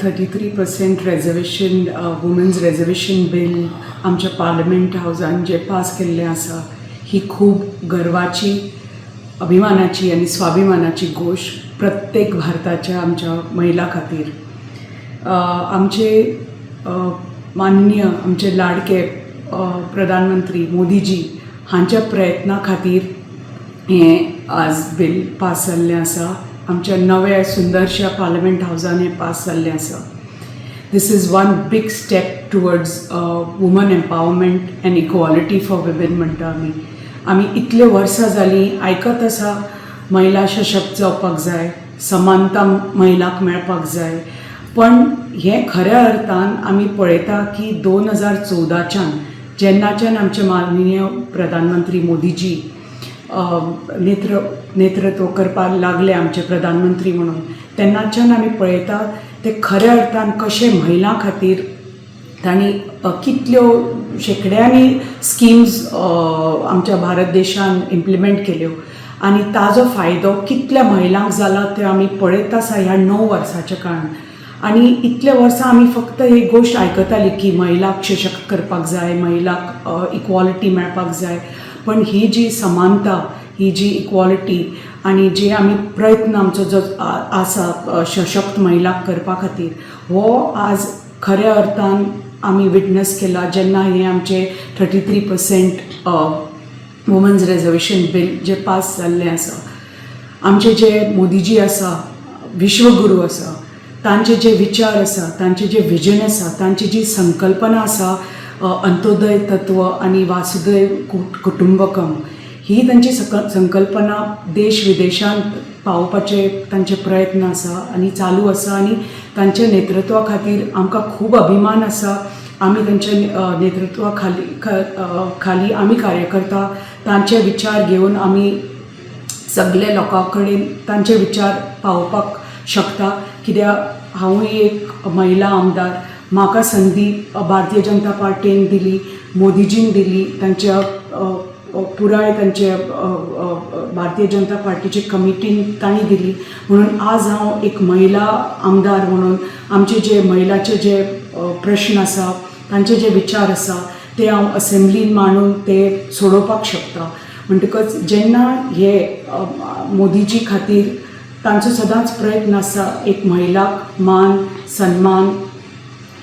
33% reservation, women's reservation bill आमच्या parliament हावजान जे pass केल्लें आसा, ही खूब गर्वाची, अभिमानाची आनी स्वाभिमानाची गोश्ट प्रत्येक भारताच्या आमच्या महिला खातीर. आमचे माननीय, आमचे लाडके प्रधानमंत्री मोदीजी हांच्या प्रयत्ना खातीर हें आज बील पास जाल्लें आसा. आमच्या नव्या सुंदरशा पार्लमेंट हावजान हें पास जाल्लें आसा. This is one big step towards woman empowerment and equality for women म्हणटा आमी. आमी इतले वर्सां जालीं आयकत आसा, महिला सशक्त जावपाक जाय, समानता महिलांक मेळपाक जाय. पण हें खऱ्या अर्थान आमी पळयता की 2014च्यान जेन्नाच्यान आमचे माननीय प्रधानमंत्री मोदीजी नेतृत्व करपाक लागले आमचे प्रधानमंत्री म्हणून, तेन्नाच्यान आमी पळयता ते खऱ्या अर्थान कशें महिलां खातीर तांणी कितल्यो शेंकड्यांनी स्किम्स आमच्या भारत देशान इम्प्लिमेंट केल्यो आनी ताजो फायदो कितल्या महिलांक जाला तें आमी पळयत आसा ह्या 9 वर्साच्या काळान. आनी इतले वर्सां आमी फक्त ही गोश्ट आयकताली की महिलाक सशक्त करपाक जाय, महिलाक इक्वॉलिटी मेळपाक जाय. पण ही जी समानता, ही जी इक्वॉलिटी आनी जे आमी प्रयत्न आमचो जो आसा सशक्त महिलाक करपा खातीर, हो आज खऱ्या अर्थान आमी विटनस केला जेन्ना हें आमचें 33% women's reservation bill जे पास जाल्लें आसा. आमचे जे मोदीजी आसा, विश्वगुरू आसा, तांचे जे विचार आसा, तांचे जे विजन आसा, तांची जी संकल्पना आसा, अंत्योदय तत्व आनी वसुधैव कुटुंबकम ही तांची संकल्पना देश विदेशांत पावोवपाचे तांचे प्रयत्न आसा आनी चालू आसा. आनी तांच्या नेतृत्वा खातीर आमकां खूब अभिमान आसा. आमी तांच्या नेतृत्वा खाली आमी कार्यकर्ता तांचे विचार घेवन आमी सगळे लोकां कडेन तांचे विचार पावोवपाक शकता. कित्याक हांवूय एक महिला आमदार. म्हाका संदी भारतीय जनता पार्टीन दिली, मोदीजीन दिली, तांच्या अ, अ, पुराय तांचे अ, अ, अ, भारतीय जनता पार्टीचे कमिटीन तांणी दिली. म्हणून आज हांव एक महिला आमदार म्हणून आमचे जे महिलाचे जे प्रश्न आसा, तांचे जे विचार आसा, ते हांव असेंब्लीन मांडून ते सोडोवपाक शकता. म्हणटकच जेन्ना हे मोदीजी खातीर तांचो सदांच प्रयत्न आसा एक महिलाक मान सन्मान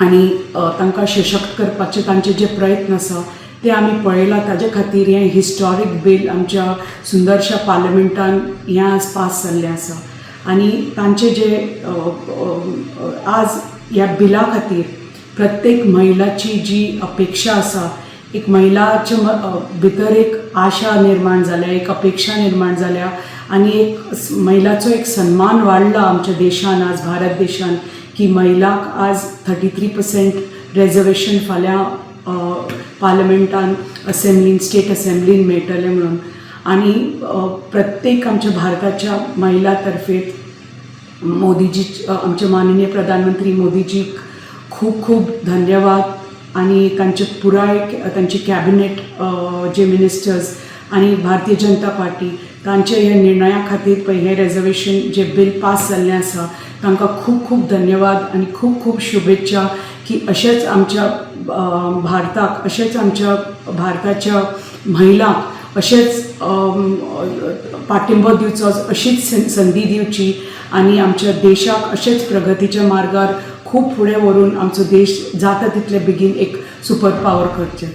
आनी तांकां सशक्त करपाचे तांचे जे प्रयत्न आसा ते आमी पळयला. ताजे खातीर हें हिस्टॉरीक बील आमच्या सुंदरशा पार्लमेंटान हें आज पास जाल्लें आसा. आनी तांचे जे अ, अ, आज ह्या बिला खातीर प्रत्येक महिलाची जी अपेक्षा आसा, एक महिलाच्या भितर एक आशा निर्माण जाल्या, एक अपेक्षा निर्माण जाल्या आनी एक महिलाचो एक सन्मान वाडला आमच्या देशान, आज भारत देशान, की महिलाक आज 33% रेजर्वेशन फाल्यां पार्लमेंटान, असेंब्लीन, स्टेट असेंब्लीन मेळटलें म्हणून. आनी प्रत्येक आमच्या भारताच्या महिला तर्फे मोदीजी, आमचे माननीय प्रधानमंत्री मोदीजीक खूब खूब धन्यवाद आणि तांचे पुराय तांचे कॅबिनेट जे मिनिस्टर्स आणि भारतीय जनता पार्टी, तांचे ह्या निर्णया खातीर पळय हें रेजर्वेशन जे बील पास जाल्लें आसा, तांकां खूब खूब धन्यवाद आनी खूब खूब शुभेच्छा की अशेंच आमच्या भारताक, अशेंच आमच्या भारताच्या महिलांक अशेंच पाठिंबो दिवचो, अशीच संदी दिवची आनी आमच्या देशाक अशेंच प्रगतीच्या मार्गार खूब फुडें व्हरून आमचो देश जाता तितले बेगीन एक सुपर पावर करचें.